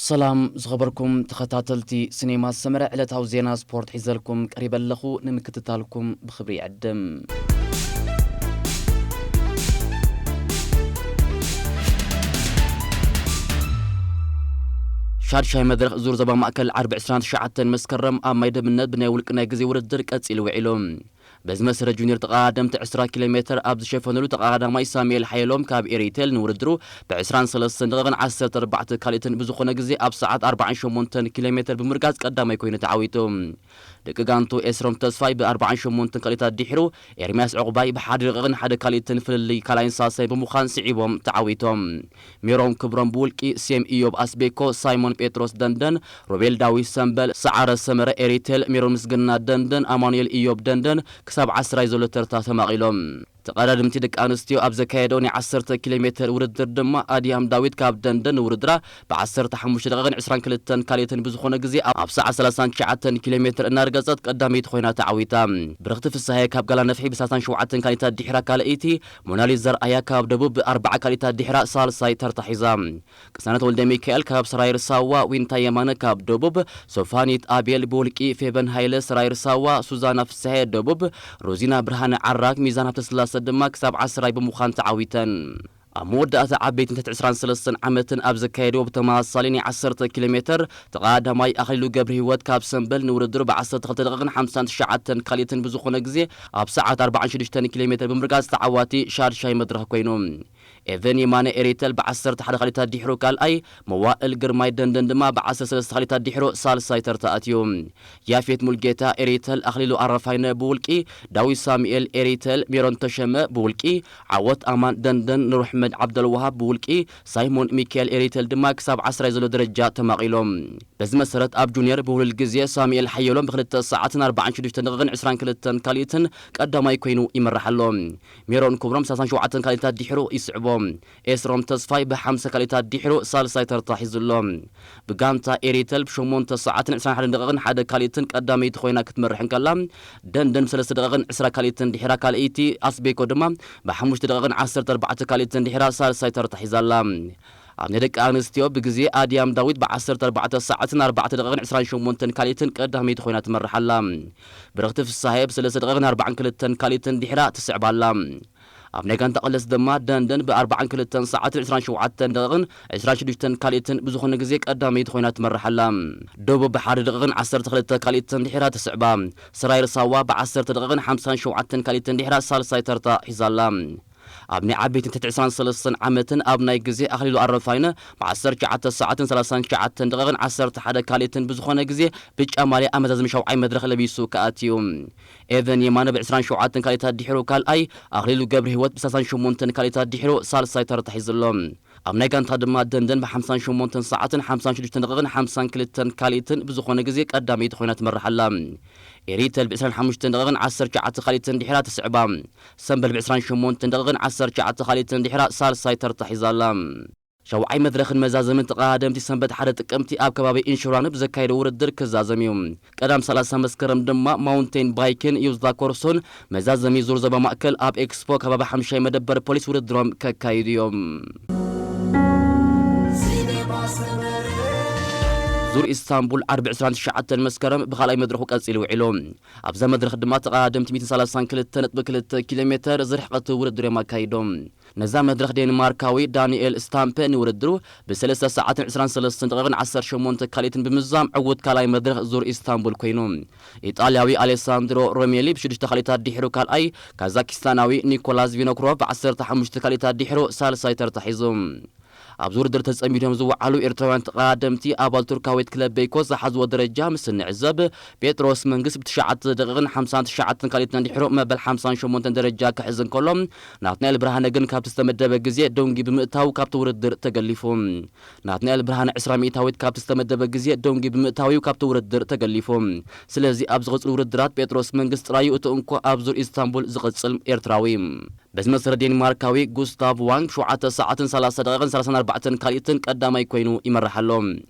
ሰላም ዝኸበርኩም ተኸታተልቲ ሲኔማ ሰመረ፣ ዕለታዊ ዜና ስፖርት ሒዘልኩም ቀሪበ ኣለኹ። ንምክትታልኩም ብኽብሪ ይዕድም። ሻድሻይ መድረኽ ዙር ዞባ ማእከል ዓርቢ ዕስራን ትሽዓተን መስከረም ኣብ ማይ ደምነት ብናይ ውልቂ ናይ ግዜ ውድድር ቀጺሉ ውዒሉ። በዚ መሰረት ጁኒየር ተቐዳደምቲ ዕስራ ኪሎ ሜትር ኣብ ዝሸፈኑሉ፣ ተቐዳዳማይ ሳሙኤል ሓየሎም ካብ ኤሪቴል ንውድድሩ ብ ዕስራን ሰለስተን ደቂቕን ዓሰርተ ኣርባዕተ ካልኢትን ብዝኾነ ግዜ ኣብ ሰዓት ኣርባዓን ሸሞንተን ኪሎ ሜትር ብምርጋጽ ቀዳማይ ኮይኑ ተዓዊቱ። ደቂ ጋንቱ ኤስሮም ተስፋይ ብ ኣርባዓን ሸሞንተን ካልኢት ኣዲሕሩ፣ ኤርምያስ ዕቑባይ ብ ሓደ ደቂቕን ሓደ ካልኢትን ፍልልይ ካልኣይን ሳልሳይ ብምዃን ስዒቦም ተዓዊቶም። ሜሮን ክብሮም ብውልቂ፣ ሴም ኢዮብ ኣስቤኮ፣ ሳይሞን ጴጥሮስ ደንደን፣ ሮቤል ዳዊት ሰምበል፣ ሰዓረ ሰመረ ኤሪቴል፣ ሜሮን ምስግና ደንደን፣ ኣማኑኤል ኢዮብ ደንደን ክሳብ ዓስራይ ዘሎ ተርታ ተማቒሎም። ተቐዳደምቲ ደቂ ኣንስትዮ ኣብ ዘካየደው ናይ ዓሰርተ ኪሎ ሜትር ውድድር ድማ ኣድያም ዳዊት ካብ ደንደን ንውድድራ ብ ዓሰርተ ሓሙሽተ ደቂቕን ዕስራን ክልተን ካልኢትን ብዝኾነ ግዜ ኣብ ሰዓት ሰላሳን ትሽዓተን ኪሎ ሜትር እናርገጸት ቀዳመይቲ ኮይና ተዓዊታ። ብርኽቲ ፍስሃየ ካብ ጋላ ነፍሒ ብ ሰላሳን ሸውዓተን ካልኢት ኣዲሕራ ካልኣይቲ፣ ሞናሊዝ ዘርኣያ ካብ ደቡብ ብ ኣርባዓ ካልኢት ኣዲሕራ ሳልሳይ ተርታ ሒዛ። ቅሳነት ወልደ ሚካኤል ካብ ሰራይር ሳዋ፣ ዊንታ የማነ ካብ ደቡብ፣ ሶፋኒት ኣቤል ብውልቂ፣ ፌበን ሃይለ ሰራይር ሳዋ፣ ሱዛና ፍስሐ ደቡብ፣ ሮዚና ብርሃነ ዓራግ፣ ሚዛን ሃብተስላሰ ድማ ክሳብ ዓስራይ ብምዃን ተዓዊተን። ኣብ መወዳእታ ዓበይትን ትሕቲ ዕስራን ሰለስተን ዓመትን ኣብ ዘካየድዎ ብተመሳሳሊ ናይ ዓሰርተ ኪሎ ሜትር ተቐዳዳማይ ኣኽሊሉ ገብረ ህይወት ካብ ሰምበል ንውድድሩ ብ ዓሰርተ ክልተ ደቂቕን ሓምሳን ትሽዓተን ካልኢትን ብዝኾነ ግዜ ኣብ ሰዓት ኣርባዓን ሽዱሽተን ኪሎ ሜትር ብምርጋጽ ተዓዋቲ ሻድሻይ መድረኽ ኮይኑ። ኤቨን የማነ ኤሪተል ብ ዓሰርተ ሓደ ካልኢት ኣዲሕሩ ካልኣይ፣ መዋእል ግርማይ ደንደን ድማ ብ ዓሰርተ ሰለስተ ካልኢት ኣዲሕሩ ሳልሳይ ተርታ ኣትዩ። ያፌት ሙልጌታ ኤሪተል፣ ኣኽሊሉ ኣረፋይነ ብውልቂ፣ ዳዊት ሳሙኤል ኤሪተል፣ ሜሮን ተሸመ ብውልቂ፣ ዓወት ኣማን ደንደን፣ ኑርኣሕመድ ዓብደልዋሃብ ብውልቂ፣ ሳይሞን ሚካኤል ኤሪተል ድማ ክሳብ ዓስራይ ዘሎ ደረጃ ተማቒሎም። በዚ መሰረት ኣብ ጁኒየር ብውህሉል ግዜ ሳሙኤል ሓየሎም ብ ክልተ ሰዓትን ኣርባዓን ሽዱሽተን ደቂቕን ዕስራን ክልተን ካልኢትን ቀዳማይ ኮይኑ ይመርሕ ኣሎ። ሜሮን ክብሮም ሰላሳን ሸውዓተን ካልኢት ኣዲሕሩ ይስዕቦ። ኤስሮም ተስፋይ ብ ሓምሳ ካልኢት ኣዲሕሩ ሳልሳይ ተርታ ሒዙ ኣሎ። ብጋንታ ኤሪተል ብ ሸሞንተ ሰዓትን ዕስራን ሓደን ደቂቕን ሓደ ካልኢትን ቀዳመይቲ ኮይና ክትመርሕ እንከላ፣ ደንደን ብ ሰለስተ ደቂቕን ዕስራ ካልኢትን ድሕራ ካልኣይቲ፣ ኣስቤኮ ድማ ብ ሓሙሽተ ደቂቕን ዓሰርተ ኣርባዕተ ካልኢትን ድሕራ ሳልሳይ ተርታ ሒዛ ኣላ። ኣብ ናይ ደቂ ኣንስትዮ ብግዜ ኣድያም ዳዊት ብ ዓሰርተ ኣርባዕተ ሰዓትን ኣርባዕተ ደቂቕን ዕስራን ሸሞንተን ካልኢትን ቀዳመይቲ ኮይና ትመርሕ ኣላ። ብርኽቲ ፍስሃየ ብ ሰለስተ ደቂቕን ኣርባዓን ክልተን ካልኢትን ድሕራ ትስዕብ ኣላ። ኣብ ናይ ጋንታ ቅልስ ድማ ደንደን ብ ኣርባዓን ክልተን ሰዓትን ዕስራን ሸውዓተን ደቂቕን ዕስራን ሽዱሽተን ካልኢትን ብዝኾነ ግዜ ቀዳመይቲ ኮይና ትመርሕ ኣላ። ደቡብ ብ ሓደ ደቂቕን ዓሰርተ ክልተ ካልኢትን ድሕራ ትስዕባ። ሰራይር ሳዋ ብ ዓሰርተ ደቂቕን ሓምሳን ሸውዓተን ካልኢትን ድሕራ ሳልሳይ ተርታ ሒዛ ኣላ። ኣብ ናይ ዓበይትን ትሕቲ ዕስራን ሰለስተን ዓመትን ኣብ ናይ ግዜ ኣኽሊሉ ኣረፋይነ ብ ዓሰርተ ትሽዓተ ሰዓትን ሰላሳን ትሽዓተን ደቂቕን ዓሰርተ ሓደ ካልኢትን ብዝኾነ ግዜ ብጫ ማልያ ኣብ መዛዘሚ ሻውዓይ መድረኽ ለቢሱ ክኣትዩ። ኤቨን የማነ ብ ዕስራን ሸውዓተን ካልኢት ኣዲሕሩ ካልኣይ፣ ኣኽሊሉ ገብረ ህይወት ብ ሰላሳን ሸሞንተን ካልኢት ኣዲሕሩ ሳልሳይ ተርታ ሒዙ ኣሎ። ኣብ ናይ ጋንታ ድማ ደንደን ብ ሓምሳን ሸሞንተን ሰዓትን ሓምሳን ሽዱሽተን ደቂቕን ሓምሳን ክልተን ካልኢትን ብዝኾነ ግዜ ቀዳመይቲ ኮይና ትመርሕ ኣላ። ኤሪተል ብ ዕስራን ሓሙሽተን ደቂቕን ዓሰርተ ትሽዓተ ካልኢትን ድሕራ ትስዕባ። ሰምበል ብ ዕስራን ሸሞንተን ደቂቕን ዓሰርተ ትሽዓተ ካልኢትን ድሕራ ሳልሳይ ተርታ ሒዛ ኣላ። ሻውዓይ መድረኽን መዛዘምን ተቐዳደምቲ ሰንበት ሓደ ጥቅምቲ ኣብ ከባቢ ኢንሹራን ብዘካየደ ውድድር ክዛዘም እዩ። ቀዳም ሰላሳ መስከረም ድማ ማውንቴን ባይክን ዩዝዳ ኮርሶን መዛዘሚ ዙር ዞባ ማእከል ኣብ ኤክስፖ ከባቢ ሓምሻይ መደበር ፖሊስ ውድድሮም ከካይዱ እዮም። ዙር ኢስታንቡል ዓርቢ ዕስራን ትሽዓተን መስከረም ብኻልኣይ መድረኹ ቀጺሉ ውዒሉ። ኣብዛ መድረኽ ድማ ተቐዳደምቲ ሚእትን ሰላሳን ክልተ ነጥቢ ክልተ ኪሎ ሜተር ዝርሕቐት ውድድር እዮም ኣካይዶም። ነዛ መድረኽ ዴንማርካዊ ዳንኤል ስታምፐ ንውድድሩ ብሰለስተ ሰዓትን ዕስራን ሰለስተን ደቂቕን ዓሰርተ ሸሞንተ ካልኢትን ብምዛም ዕዉት ካልኣይ መድረኽ ዙር ኢስታንቡል ኮይኑ። ኢጣልያዊ ኣሌሳንድሮ ሮሜሊ ብሽዱሽተ ካልኢት ኣዲሕሩ ካልኣይ፣ ካዛኪስታናዊ ኒኮላስ ቪኖክሮቭ ብዓሰርተ ሓሙሽተ ካልኢት ኣዲሕሩ ሳልሳይ ተርታ ሒዙ። ኣብዚ ውድድር ተጸሚዶም ዝወዓሉ ኤርትራውያን ተቐዳደምቲ ኣባል ቱርካዊት ክለብ ቤይኮ ዝሓዝዎ ደረጃ ምስ እንዕዘብ፣ ጴጥሮስ መንግስት ብትሽዓተ ደቂቕን ሓምሳን ትሽዓተን ካልኢትን ኣዲሕሩ መበል ሓምሳን ሸሞንተን ደረጃ ክሕዝ እንከሎ፣ ናትናኤል ብርሃነ ግን ካብቲ ዝተመደበ ግዜ ደንጉዩ ብምእታው ካብቲ ውድድር ተገሊፉ። ናትናኤል ብርሃነ ዕስራ ሚእታዊት ካብቲ ዝተመደበ ግዜ ደንጉዩ ብምእታው እዩ ካብቲ ውድድር ተገሊፉ። ስለዚ ኣብ ዝቕጽል ውድድራት ጴጥሮስ መንግስት ጥራዩ እቲ እንኮ ኣብ ዙር ኢስታንቡል ዝቕጽል ኤርትራዊ። በዚ መሰረት ዴንማርካዊ ጉስታቭ ዋንግ ብ ሸውዓተ ሰዓትን ሰላሳ ደቂቕን ሰላሳን ኣርባዕተን ካልኢትን ቀዳማይ ኮይኑ ይመርሕ ኣሎ።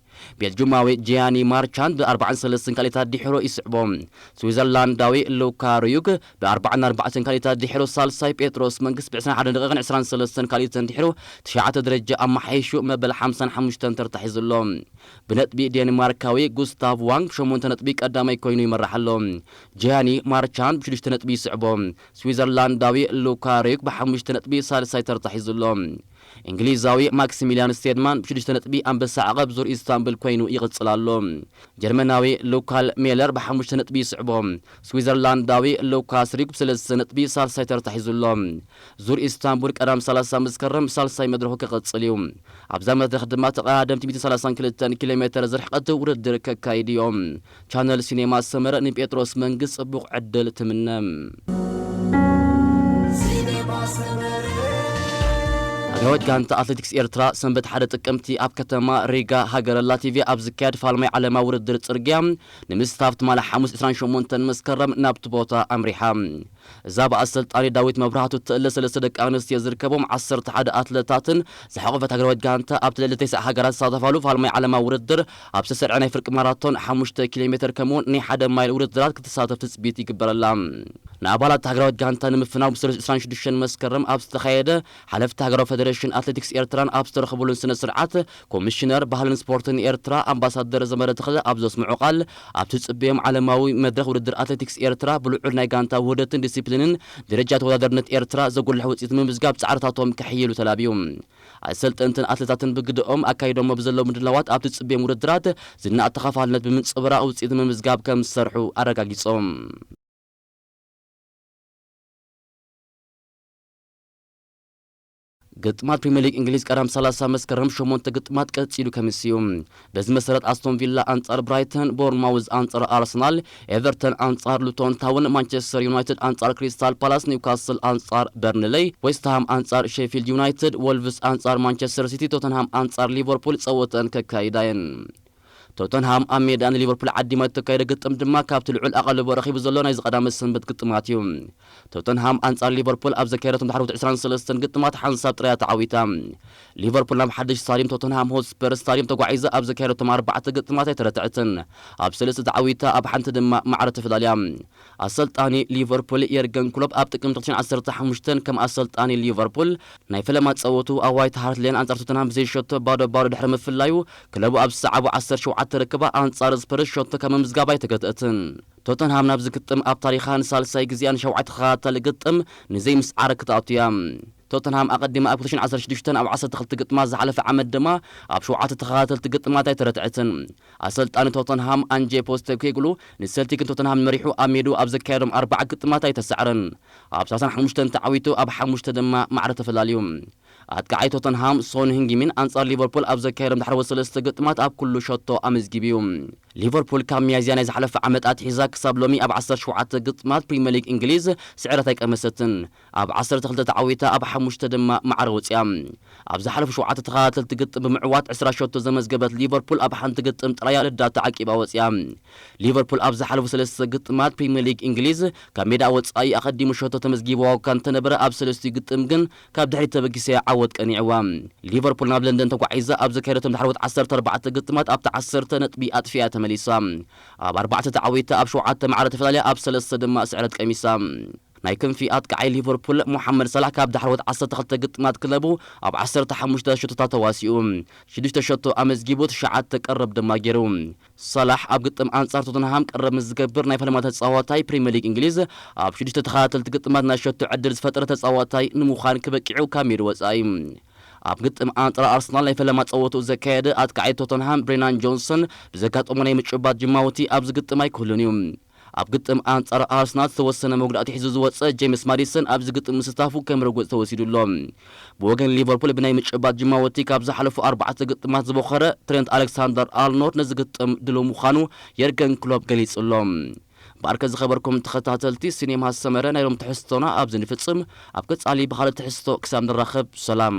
ቤልጁማዊ ጂያኒ ማርቻንድ ብ43 ካልኢታት ድሒሩ ይስዕቦ። ስዊዘርላንዳዊ ሉካ ሩዩግ ብ44 ካልኢታት ድሒሩ ሳልሳይ፣ ጴጥሮስ መንግስት ብ21 ደቂቕን 23 ካልኢትን ድሒሩ ትሽዓተ ደረጃ ኣመሓይሹ መበል 55 ተርታ ሒዙ ኣሎ። ብነጥቢ ዴንማርካዊ ጉስታቭ ዋንግ ብ8 ነጥቢ ቀዳማይ ኮይኑ ይመርሕ ኣሎ። ጂያኒ ማርቻንድ ብ6 ነጥቢ ይስዕቦ። ስዊዘርላንዳዊ ሉካ ሩዩግ ብ5 ነጥቢ ሳልሳይ ተርታ ሒዙ ኣሎ። እንግሊዛዊ ማክሲሚሊያን ስቴድማን ብ6 ነጥቢ ኣንበሳ ዓቐብ ዙር ኢስታንቡል ኮይኑ ይቕጽል ኣሎ። ጀርመናዊ ሉካል ሜለር ብ5 ነጥቢ ይስዕቦ። ስዊዘርላንዳዊ ሉካስ ሪግ ብ3 ነጥቢ ሳልሳይ ተርታ ሒዙ ኣሎ። ዙር ኢስታንቡል ቀዳም 30 መስከረም ሳልሳይ መድረኹ ክቕጽል እዩ። ኣብዛ መድረኽ ድማ ተቐዳደምቲ 132 ኪሎ ሜተር ዝርሕቐት ውድድር ከካይዱ እዮም። ቻነል ሲኔማ ሰመረ ንጴጥሮስ መንግስት ጽቡቕ ዕድል ትምነ። ሃገራዊት ጋንታ ኣትሌቲክስ ኤርትራ ሰንበት ሓደ ጥቅምቲ ኣብ ከተማ ሪጋ ሃገረ ላቲቪያ ኣብ ዝካየድ ፋልማይ ዓለማዊ ውድድር ጽርግያ ንምስታፍ ትማሊ ሓሙስ 28 መስከረም ናብቲ ቦታ ኣምሪሓ። እዛ ብኣሰልጣኒ ዳዊት መብራህቱ እትእለ ሰለስተ ደቂ ኣንስትዮ ዝርከቦም 11 ኣትለታትን ዝሓቖፈት ሃገራዊት ጋንታ ኣብቲ ልዕሊ ተስዓ ሃገራት ዝሳተፋሉ ፋልማይ ዓለማዊ ውድድር ኣብ ዝተሰርዐ ናይ ፍርቂ ማራቶን 5 ኪሎ ሜተር ከምኡውን ናይ ሓደ ማይል ውድድራት ክትሳተፍ ትጽቢት ይግበረላ። ንኣባላት ሃገራዊት ጋንታ ንምፍናው ብሰሉስ 26 መስከረም ኣብ ዝተኻየደ ሓለፍቲ ሃገራዊ ፌደሬሽን ኣትሌቲክስ ኤርትራን ኣብ ዝተረኸቡሉን ስነ ስርዓት ኮሚሽነር ባህልን ስፖርትን ኤርትራ ኣምባሳደር ዘመረ ተኽለ ኣብ ዘስምዑ ቃል፣ ኣብ ትጽበዮም ዓለማዊ መድረኽ ውድድር ኣትሌቲክስ ኤርትራ ብልዑል ናይ ጋንታ ውህደትን ዲሲፕሊንን ደረጃ ተወዳዳርነት ኤርትራ ዘጉልሕ ውጽኢት ንምምዝጋብ ጻዕርታቶም ከሕይሉ ተላብዩ። ኣሰልጠንትን ኣትሌታትን ብግደኦም ኣካይዶሞ ብዘለዉ ምድላዋት ኣብ ትጽበዮም ውድድራት ዝናኣድ ተኻፋልነት ብምንጽብራቕ ውጽኢት ንምምዝጋብ ከም ዝሰርሑ ኣረጋጊጾም። ግጥማት ፕሪምየር ሊግ እንግሊዝ ቀዳም 30 መስከረም ሸሞንተ ግጥማት ቀጺሉ ከምስ እዩ። በዚ መሰረት ኣስቶን ቪላ ኣንጻር ብራይተን፣ ቦርንማውዝ ኣንጻር ኣርሰናል፣ ኤቨርተን ኣንጻር ሉቶን ታውን፣ ማንቸስተር ዩናይትድ ኣንጻር ክሪስታል ፓላስ፣ ኒውካስል ኣንጻር በርንሌይ፣ ዌስትሃም ኣንጻር ሼፊልድ ዩናይትድ፣ ወልቭስ ኣንጻር ማንቸስተር ሲቲ፣ ቶተንሃም ኣንጻር ሊቨርፑል ጸወተን ከካይዳ እየን። ቶተንሃም ኣብ ሜዳ ንሊቨርፑል ዓዲማ እተካየደ ግጥም ድማ ካብቲ ልዑል ኣቓልቦ ረኺቡ ዘሎ ናይዚ ቀዳመ ሰንበት ግጥማት እዩ። ቶተንሃም ኣንጻር ሊቨርፑል ኣብ ዘካየደቶም ድሕሪ 23 ግጥማት ሓንሳብ ጥራያ ተዓዊታ። ሊቨርፑል ናብ ሓድሽ ስታዲየም ቶተንሃም ሆትስፐር ስታዲየም ተጓዒዘ ኣብ ዘካየደቶም ኣርባዕተ ግጥማት ኣይተረትዐትን። ኣብ ሰለስተ ተዓዊታ ኣብ ሓንቲ ድማ ማዕረ ተፈላልያ። ኣሰልጣኒ ሊቨርፑል የርገን ክሎፕ ኣብ ጥቅምቲ 2015 ከም ኣሰልጣኒ ሊቨርፑል ናይ ፈለማ ጸወቱ ኣብ ዋይት ሃርት ሌን ኣንጻር ቶተንሃም ብዘይሸቶ ባዶ ባዶ ድሕሪ ምፍላዩ ክለቡ ኣብ ዝሰዓቡ 17 ርክባ ኣንጻር ስፐርስ ሸቶ ካብ ምምዝጋብ ኣይተገትአትን። ቶተንሃም ናብዚ ግጥም ኣብ ታሪኻ ንሳልሳይ ግዜኣ ንሸውዓተ ተኸታታሊ ግጥም ንዘይምስዓር ክትኣቱ እያ። ቶተንሃም ኣቐዲማ ኣብ 2016 ኣብ 12 ግጥማት ዝሓለፈ ዓመት ድማ ኣብ ሸውዓተ ተኸታተልቲ ግጥማት ኣይተረትዐትን። ኣሰልጣኒ ቶተንሃም ኣንጄ ፖስቴኮግሉ ንሰልቲክን ቶተንሃም መሪሑ ኣብ ሜድኡ ኣብ ዘካየዶም ኣርባዓ ግጥማት ኣይተሳዕረን። ኣብ 35 ተዓዊቱ ኣብ ሓሙሽተ ድማ ማዕረ ተፈላልዩ። ኣጥቃዓይ ቶተንሃም ሶን ህንጊሚን ኣንጻር ሊቨርፑል ኣብ ዘካየዶም ዳሕረዎት ሰለስተ ግጥማት ኣብ ኩሉ ሸቶ ኣመዝጊቡ እዩ። ሊቨርፑል ካብ ሚያዝያ ናይ ዝሓለፈ ዓመት ኣትሒዛ ክሳብ ሎሚ ኣብ 17 ግጥማት ፕሪምየር ሊግ እንግሊዝ ስዕረት ኣይቀመሰትን። ኣብ 12 ተዓዊታ ኣብ ሓሙሽተ ድማ ማዕረ ወጽያ። ኣብ ዝሓለፉ ሸውዓተ ተኸታተልቲ ግጥም ብምዕዋት 20 ሸቶ ዘመዝገበት ሊቨርፑል ኣብ ሓንቲ ግጥም ጥራያ ልዳ ተዓቂባ ወጽያ። ሊቨርፑል ኣብ ዝሓለፉ ሰለስተ ግጥማት ፕሪምየር ሊግ እንግሊዝ ካብ ሜዳ ወጻኢ ኣቐዲሙ ሸቶ ተመዝጊብዋ እኳ እንተነበረ ኣብ ሰለስቲኡ ግጥም ግን ካብ ድሕሪት ተበጊሰ ዓወት ቀኒዕዋ። ሊቨርፑል ናብ ለንደን ተጓዒዛ ኣብ ዘካየደቶም ዳሕረዎት 14 ግጥማት ኣብቲ 10 ነጥቢ ኣጥፊኣ ተመሊሳ። ኣብ ኣርባዕተ ተዓዊታ ኣብ ሸውዓተ ማዕረ ተፈላለያ ኣብ ሰለስተ ድማ ስዕረት ቀሚሳ። ናይ ክንፊ ኣጥቃዓይ ሊቨርፑል ሞሓመድ ሳላሕ ካብ ዳሕረዎት 12 ግጥማት ክለቡ ኣብ 15 ሸቶታት ተዋሲኡ ሽዱሽተ ሸቶ ኣመዝጊቡ ትሽዓተ ቀረብ ድማ ገይሩ። ሳላሕ ኣብ ግጥም ኣንጻር ቶተንሃም ቀረብ ምስ ዝገብር ናይ ፈለማ ተጻዋታይ ፕሪምየር ሊግ እንግሊዝ ኣብ ሽዱሽተ ተኸታተልቲ ግጥማት ናይ ሸቶ ዕድል ዝፈጠረ ተጻዋታይ ንምዃን ክበቂዑ ካብ ሜዳ ወጻኢ። ኣብ ግጥም ኣንጻር ኣርሰናል ናይ ፈለማ ጸወትኡ ዘካየደ ኣጥቃዓይ ቶተንሃም ብሬናን ጆንሰን ብዘጋጠሞ ናይ ምጭባት ጅማውቲ ኣብዚ ግጥም ኣይክህሉን እዩ። ኣብ ግጥም ኣንጻር ኣርሰናል ዝተወሰነ መጉዳእቲ ሒዙ ዝወጸ ጄምስ ማዲሰን ኣብዚ ግጥም ምስታፉ ከም ርጉጽ ተወሲዱ ኣሎ። ብወገን ሊቨርፑል ብናይ ምጭባት ጅማውቲ ካብ ዝሓለፉ ኣርባዕተ ግጥማት ዝበኸረ ትሬንት ኣሌክሳንደር ኣርኖልድ ነዚ ግጥም ድሉው ምዃኑ የርገን ክሎፕ ገሊጹ ኣሎ። ብኣርከ ዝኸበርኩም ተኸታተልቲ ሲኔማ ሰመረ ናይ ሎም ትሕዝቶና ኣብዚ ንፍጽም። ኣብ ቀጻሊ ብኻልእ ትሕዝቶ ክሳብ ንራኸብ ሰላም።